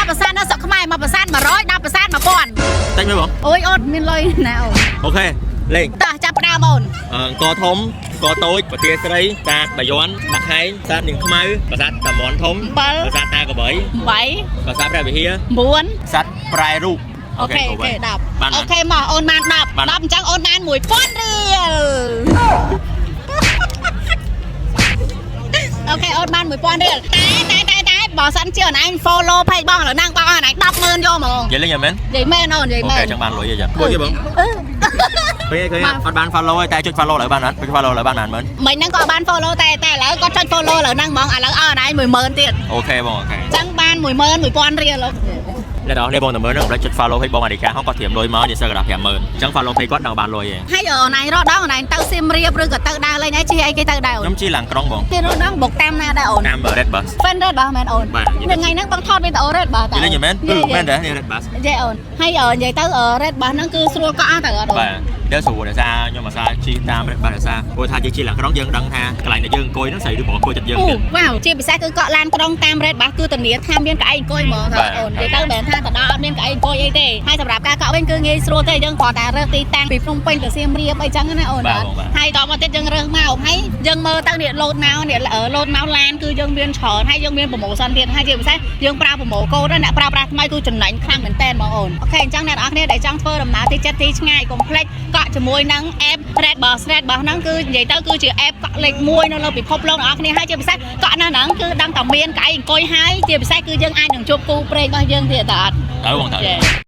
10ប្រាសាទនៅស្រុកខ្មែរមកប្រាសាទ100 10ប្រាសាទ1000 តិចមើលបង អូយអូនមានលុយណាអូន OK លេង តោះចាប់ផ្ដើមអូន អង្គរធំអង្គរតូចប្រទាស្រីសាទបាយ័នបាក់ហែងសាទនាងខ្មៅប្រាសាទតាមន់ធំ 7 ប្រាសាទតាក្របី 8 ប្រាសាទព្រះវិហារ 9 ប្រាសាទប្រែរូប OK OK 10 បាន OK មកអូនបាន10 10អញ្ចឹងអូនបាន1000រៀល OK អូនបាន1000រៀលតែតែតែតែបើសិនជាអូនឯង follow page បងឥឡូវហ្នឹងបងអូនឯង100000យកហ្មង និយាយលេងយ៉ាងមែន និយាយមែនអូននិយាយ អូ មែន ខេចឹងបានលុយអីចឹងមួយទេបង អឺ ពេលឃើញអត់បាន follow ទេតែចុច follow ឡើយបានអត់ចុច follow ឡើយបានបានមែន មិញហ្នឹងក៏បាន follow តែតែឥឡូវគាត់ចុច follow ឥឡូវហ្នឹងហ្មងឥឡូវឲ្យអូនឯង10000ទៀត OK បង OK អញ្ចឹងបាន11000រៀលអូ អ្នកនរនេះបងតែមើលហ្នឹងកុំភ្លេចចុច follow page បងអារិកាហងគាត់ត្រៀមលុយមកនេះសើកណ្ដាស់50000អញ្ចឹង follow page គាត់ដល់បានលុយឯង ហើយអូនឯងរត់ដងអូនឯងទៅសៀមរាបឬក៏ទៅដើរលេងអីជិះអីគេទៅដែរអូន ខ្ញុំជិះឡានក្រុងបង គេរត់ដងបុកតាមណាដែរអូន តាម Red Bus Fan Red Bus មែនអូន បាទ ថ្ងៃហ្នឹងបងថតវីដេអូ Red Bus តើ និយាយលេងយ៉ាងមែនអឺមែនដែរនេះ Red Bus និយាយអូនហើយនិយាយទៅ Red Bus ហ្នឹងគឺស្រួលកក់ទៅអត់អូន បាទដល់ស្រួលដោយសារខ្ញុំអាសាជិះតាម Red Bus ដោយសារព្រោះថាយើងជិះឡានក្រុងយើងដឹងថាកន្លែងដែលយើងអង្គុយហ្នឹងស្រីឬប្រុសអង្គុយចិត្តយើង អូ ទៀត វ៉ាវជាពិសេសគឺកក់ឡានក្រុងតាម Red Bus គឺធានាថាមានកៅអីអង្គុយហ្មងទៅ បាទ អូននិយាយទៅមិនមែនថាទៅដល់អត់មានកៅអីអង្គុយអីទេហើយសម្រាប់ការកក់វិញគឺងាយស្រួលទេយើងគ្រាន់តែរើសទីតាំងពីភ្នំពេញទៅសៀមរាបអីចឹងណាអូន បាទបងបាទ ហើយតមកទៀតយើងរើសមកហើយយើងមើលទៅនេះលោតមកនេះលោតមកឡានគឺយើងមានច្រើនហើយយើងមាន promotion ទៀតហើយជាពិសេសយើងប្រើ promo code អ្នកប្រើប្រាស់ថ្មីគឺចំណេញខ្លាំងមែនតើបងអូន OK អញ្ចឹងអ្នកនរគ្នាដែលចង់ធ្វើដំណើរទីចិត្តទីឆ្ងាយកុំភ្លេចកក់ជាមួយនឹង app Red Bus Red Bus ហ្នឹងគឺនិយាយទៅគឺជា app កក់លេខ1នៅលើពិភពលោកអ្នកនរគ្នាហើយជាពិសេសកក់នៅហ្នឹងគឺដឹងតែមានកៅអីអង្គុយហើយជាពិសេសគឺយើងអាចនឹងជួបគូព្រេងរបស់យើងទៀតតើអត់ ទៅបងទៅ ចា៎